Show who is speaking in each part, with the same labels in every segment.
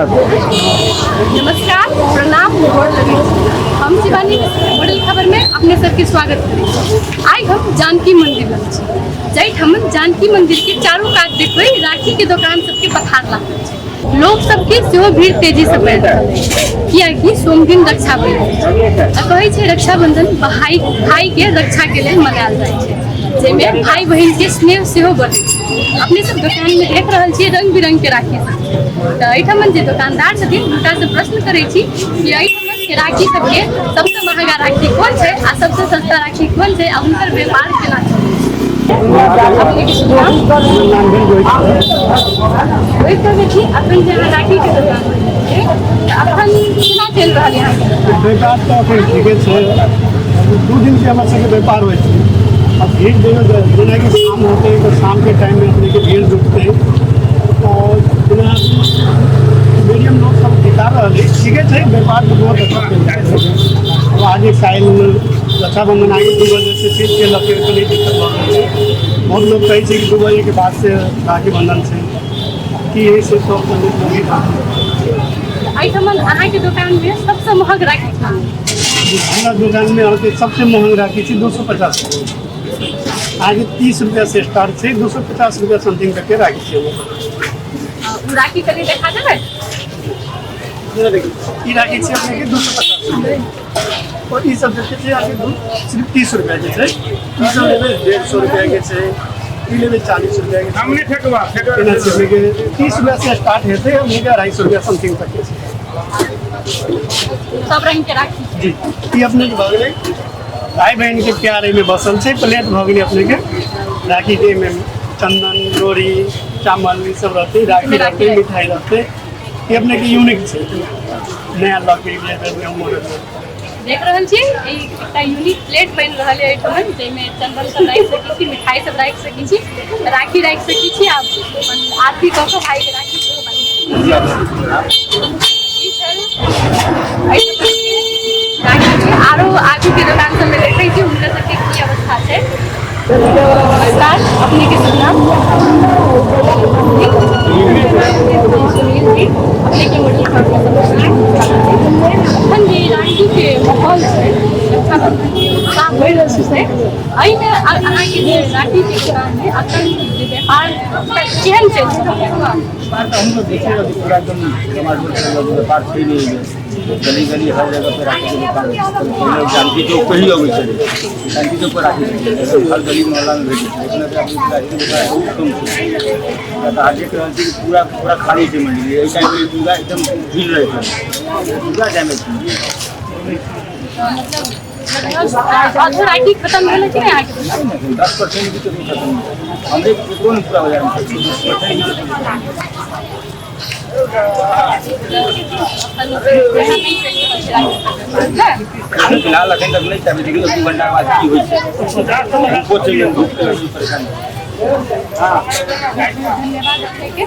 Speaker 1: नमस्कार, प्रणाम, गोर लगै छी। हम शिवानी मॉडल खबर में अपने सबके स्वागत करै छी। आइ हम जानकी मंदिर लग छी, जाहिठाम जानकी मंदिर के चारू कात देखबै राखी के दोकान सबके पथार लागल छै। लोक सबके सेहो भीड़ तेजी से बढ़ि रहल अछि, कियाकि सोम दिन रक्षाबंधन छै। आ कहै छै रक्षाबंधन भाई भाई के रक्षा के लेल मनायल जाइ छै, जाहिमे भाई बहिन के स्नेह सेहो बढ़ै छै। अपने सब दोकान में देख रहल छियै रंग बिरंग के राखी सब। तऽ एहिठाम जे दोकानदार छथिन हुनकासँ प्रश्न करै छी कि एहिठाम के राखी सबके सबसँ महगा राखी कोन छै आ सबसँ सस्ता राखी कोन छै आ हुनकर व्यापार केना चलै छै। अपनेके शुभ नाम?
Speaker 2: नाम भेल रोहित।
Speaker 1: रोहित कहबै कि अखन जे अहाँ राखीके दोकान छै, तऽ अखन केना चलि रहल यऽ अहाँके दोकान?
Speaker 2: व्यापार तऽ अखन ठीके छै। 2 दिनके हमर सबके व्यापार होइ छै। अब भीड़ देखो, जेनाकि शाम होते तऽ शामके टाइममे अपनेके भीड़ जुटतै और जेना मीडियम लोग सब बिका रहल है। ठीके छै, व्यापार तऽ बहुत अच्छा चलि रहल छै। अब आगे काल्हि रक्षाबंधन आगे 2 बजे से चीजके लऽ के कनि दिक्कत भऽ गेल छै। बहुत लोग कहै छै कि 2 बजेके बाद से राखी बंधन छै कि यही से सब कनि लोग।
Speaker 1: एहिठाम अहाँके दोकानमे सबसँ महग राखी कोन?
Speaker 2: हमरा दोकानमे अहाँके सबसे महग राखी छै 250 रुपया। अहाँके 30 रुपया से स्टार्ट छै, 250 रुपया समथिंग तकके राखी छै हमर।
Speaker 1: ओ राखी कनि देखा देबै?
Speaker 2: जेना देखियौ, ई राखी छै अपनेके 250 रुपया और ई सब जते छै अहाँके सिर्फ 30 रुपयाके छै। ई सब लेबै 150 रुपयाके छै, ई लेबै 40 रुपयाके छै।
Speaker 3: सामने फेकवा फेकवा।
Speaker 2: एना छै, अपनेके 30 रुपया से स्टार्ट हेतै, अपनेके 250 रुपया समथिंग तकके छै।
Speaker 1: सब रंग के राखी छै?
Speaker 2: जी, ई अपनेके भऽ गेलै भाई बहिनके प्यार एहिमे बसल छै। प्लेट भऽ गेलै अपनेके राखीके। एहिमे चंदन, डोरी, चावल ई सब रहतै, राखी रहतै, मिठाई रहतै। ई अपनेके यूनिक छै, नया लऽ के एलियै मॉडल।
Speaker 1: देख रहल छी, ई एकटा यूनिक प्लेट बनि रहल है एहिठाम, जाहिमे चंदन सब राखि सकै छी, मिठाई सब राखि सकै छी, राखी राखि सकै छी आ अपन आरती कऽ कऽ भाईके राखी सेहो बान्हि सकै छी। ई छल एहिठाम राखीके। आरो आगूके दोकान सबमे देखै छी हुनकर सबके की अवस्था छै। नमस्कार, अपनेके शुभ नाम? सुनील जी, अपनेके मुरली। अखन जे राखीके माहौल छै, रक्षाबंधनके उत्साह बढ़ि रहल छै, एहिमे अहाँके जे राखीके दोकान है, अखन जे व्यापार केहन चलि रहल है?
Speaker 4: व्यापार तऽ हम लोग देखिएगा कि पूरा एकदम डमाडोल चल रहल छै। व्यापार छै नहि एहिमे। गली गली हर जगह पे राखी के दुकान छै। पहिले जानकी चौक पे ही अबै छलै, जानकी चौक पर राखी छलै, हर गली मोहल्लामे भेटै छलै। लेकिन अभी राखी के दुकान बहुत कम छै। तऽ अहाँ देख रहल छी कि पूरा पूरा खाली छै मंडी। एहि टाइममे पूरा एकदम भीड़ रहै छै, पूरा डैमेज छै।
Speaker 1: मतलब आधो राखी खत्म भेलै कि नहि अहाँके दोकान?
Speaker 4: 10% भी कभी खत्म नहीं, हमरे ककरो नहीं, पूरा बाजार में 10% भी खत्म नहीं। फिलहाल अखन तक नहि छै। अभी देखियौ 2 घंटा के बाद की होइ छै। धूपो छै, धूप के वजह से परेशान।
Speaker 1: धन्यवाद अपनेके।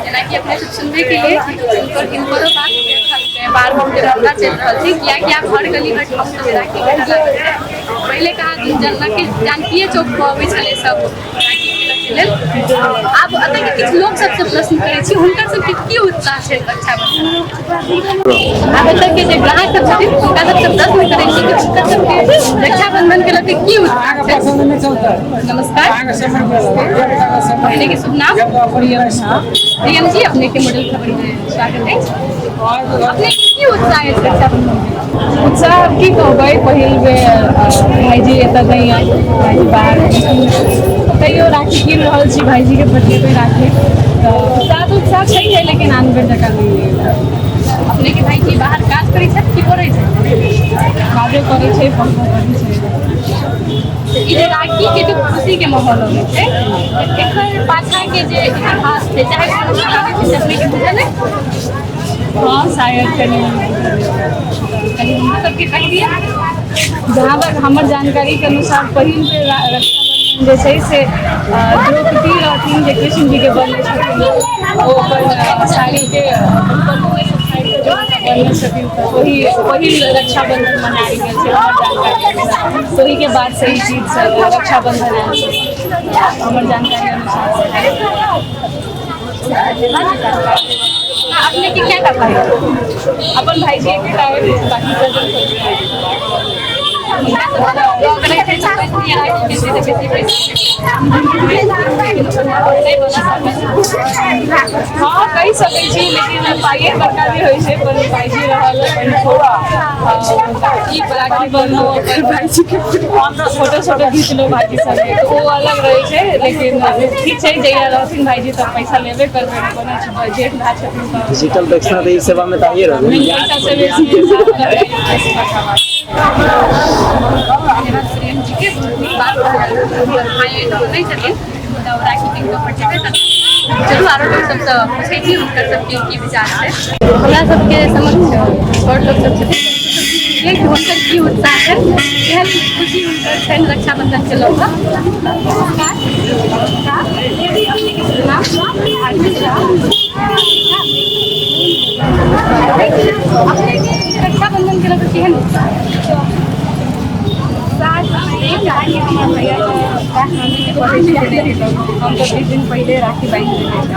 Speaker 1: जेनाकि अपने सब सुनबे के लिए हिनकर हिनकरो बात, व्यापार बहुते मंदा चलि रहल छै, कियाकि आब हर गली हर ठाम सब राखी भेटऽ लागल छै। पहिले कहाँ जनक जानकीए चौक पर अबै छलै सब राखी कीनऽ के लेल। आब एतऽ के किछु लोक सबसँ प्रश्न करै छी, हुनकर सबके की उत्साह छै रक्षाबंधन। आब एतऽ के जे ग्राहक सब छथिन, हुनका सबसँ प्रश्न करै छी कि हुनकर सबके रक्षाबंधन के लऽ के की उत्साह छै। नमस्कार, अपने के शुभ नाम? प्रियम जी, अपने के मॉडल खबर में स्वागत अछि। अपने के की उत्साह अछि रक्षाबंधन के?
Speaker 5: उत्साह की कहबै, पहिल बेर भाईजी एतऽ नहि यऽ, भाईजी बाहर छथिन, तैयो राखी कीन रहल छी, भाईजीके पठेबै राखी। तऽ उत्साह तऽ उत्साह छैहे, लेकिन आन बेर जकाँ नहि अइ।
Speaker 1: अपने के भाईजी बाहर काज करै छथि कि पढ़ै छथि?
Speaker 5: काजो करै छै, पढ़बो करै छै।
Speaker 1: ई जे राखी के जे खुशी के माहौल अबै छै, एकर पाछा के जे इतिहास छै, चाहे परम्परा छै, से अपने के बुझल है?
Speaker 5: हँ, शायद कनि।
Speaker 1: कनि हमरो सबके कहि दिअ।
Speaker 5: जहाँ तक हमर जानकारीके अनुसार पहिल बेर रक्षाबंधन जे छै से द्रौपदी रहथिन, जे कृष्ण जीके बनने छथिन, ओ अपन साड़ीके अपन पल्लू फाड़ि कऽ जे हुनका बनने छथिन, तऽ ओही पहिल रक्षाबंधन मनायल गेल छै हमर जानकारी अनुसार। ओहिके बाद से ई चीज सब रक्षाबंधन आयल छै हमर जानकारी अनुसार।
Speaker 1: अपने के क्या कर भाई?
Speaker 5: अपन भाईजी एकेटा अइ, बाकी कजन सब। हँ, कहि सकै छी, लेकिन पाइए बड़का भी होइ छै। अपन भाईजी रहल, अपन राखी राखी बन्हलहुँ, अपन भाईजीके फोटो सोटो घिचलहुँ भाईजी संगे, तऽ ओ अलग रहै छै। लेकिन ठीक छै, जहिया रहथिन भाईजी तऽ पैसा लेबे करबै। कोनो छै, जेठ भाय छथिन तऽ
Speaker 3: डिजिटल दक्षिणा तऽ ई सेवामे तऽ आइए रहल।
Speaker 5: पैसा से बेसी हिसाब करबै, बड़का बात।
Speaker 1: प्रेम जी के बहुत नीक बात कहलहुँ। भाई नहि छथिन तऽ राखी कीन कऽ पठेबै। तऽ चलू, आरो लोक सबसँ पूछै छी, हुनकर सबके की विचार छै। हमरा सबके समक्ष बड़ लोक सब छथिन कि हुनकर की उत्साह छनि, केहन खुशी हुनकर छनि रक्षाबंधन के लऽ कऽ। नमस्कार, अपनेके नाम? अपनेके रक्षाबंधन के लऽ कऽ केहन उत्साह?
Speaker 5: हम तऽ 20 दिन पहिले राखी बान्हि लेने।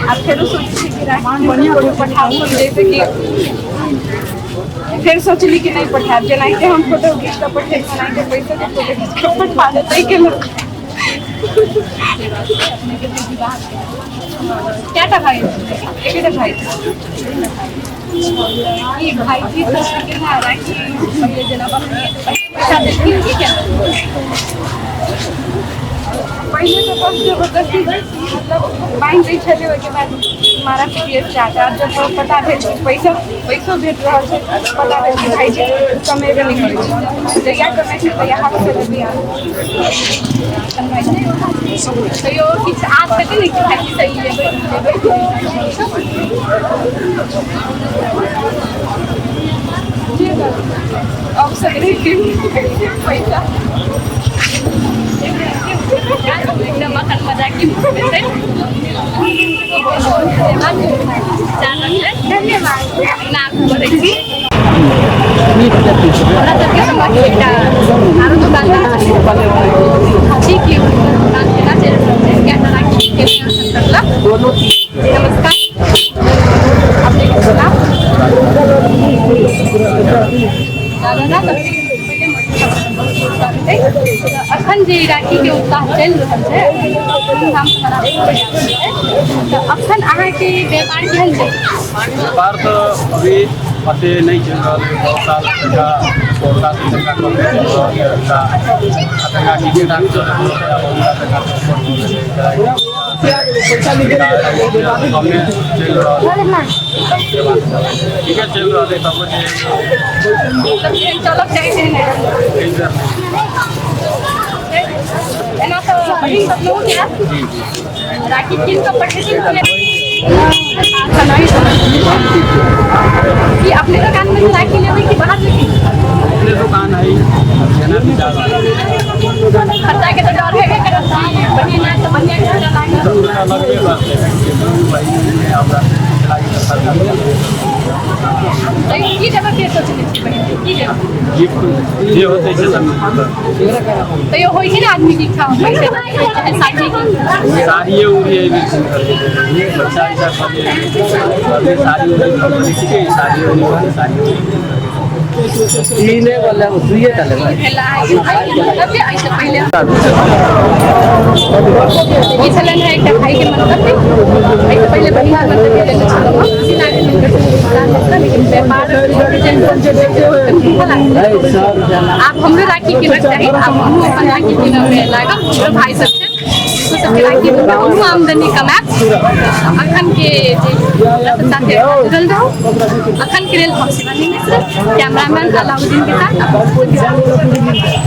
Speaker 5: आब फेरो सोचै छी कि राखी पठाबू, जैसे कि फेर सोचली कि नहि पठायब। जेनाहिते हम फोटो घीच कऽ पठेबै, ओनाहिते पैसोके फोटो घीच कऽ पठा देतै के लोक।
Speaker 1: कएटा भाई?
Speaker 5: एकेटा भाई।
Speaker 1: ई भाईजी सब केना राखी पहिले जेना पैसा देलखिन की केना?
Speaker 5: पहिले तऽ बस जबरदस्ती मतलब बान्हि दै छलै, ओहिके बाद मारा पीटी स्टार्ट। आब जब पता भेल कि पैसा पैसो भेट रहल छै, पता भेल कि भाईजी कमेबे नहि करै छै, जहिया कमै छै तहिया हकसँ लेबै।
Speaker 1: तैयो किछु आस हेतै ने कि भाईजी से ई लेबै, ई लेबै?
Speaker 5: अब सगरे पैसा।
Speaker 1: एकदम अखन मजाकी छै। धन्यवाद। आगू बढ़ै छी। हमरा सबके समक्ष एकटा आरो दुकानदार छथिन। ठीक कि हुनकर दुकान केना चलि रहल छै, कएटा राखी केना करलक। नमस्कार, अपनेके नाम? दादा, अखन जे राखी के उत्साह चलि रहल छै, धूमधामसँ मनाबैके प्रयास छै, तऽ अखन अहाँके व्यापार केहन छै?
Speaker 6: व्यापार तऽ अभी अते नहि चलि रहल है। बहुत साल तनका कोरोना से तनका कम चलि रहल है। तनका तनका ठीके ठाक चल रहल है। अब तनका तनका कमे चलि रहल है। ठीके चलि रहल है तब जे
Speaker 1: मतलब जेहन चलक चाही तेहन नहि? एना तऽ बहिन सब लोग राखी कीन कऽ पठेथिन कि अपने दुकान में से राखी लेबै कि बाहर से?
Speaker 6: अपने दुकान है, जेना विचार।
Speaker 1: खर्चा के तऽ डर हेबे करत कि बहिन आयत तऽ बढ़िआँ खर्चा लागत।
Speaker 6: लगबे करतै, बहिन हमरा लागि तऽ खर्चा लगबे।
Speaker 1: तऽ की देबऽ के सोचने छी बहिन के, की देबै?
Speaker 6: गिफ्ट जे होतै से सब।
Speaker 1: तैयो होइ छै ने आदमी की इच्छा, पैसे चाहे साड़ी।
Speaker 6: साड़िए उड़ी एहि बच्चा उच्चा कहलियै साड़ी उड़ी, ठीके साड़ी उड़ी, साड़ी उड़ी।
Speaker 3: तीने वाला दुइए टा लेबै।
Speaker 1: भेला मंतव्य। एहिसँ पहिले ई छलनि हेँ एकटा भाईके मंतव्य। एहिसँ पहिले बहिनके मंतव्य लेने छलहुँ हँ। खुशी लागल हुनकर सबके उत्साह देख कऽ, लेकिन व्यापार आब हमरो राखी कीनक चाही। आब हमहूँ अपन राखी कीनऽमे लागब। हमरो भाई सब छथि, हुनको सबके राखी बन्हब, हमहूँ आमदनी कमायब। अखन के जे हमरा सब साथे जुड़ल रहू। अखन के लेल हम शिवानी मिश्र, कैमरामैन अलाउद्दीन के साथ। अपन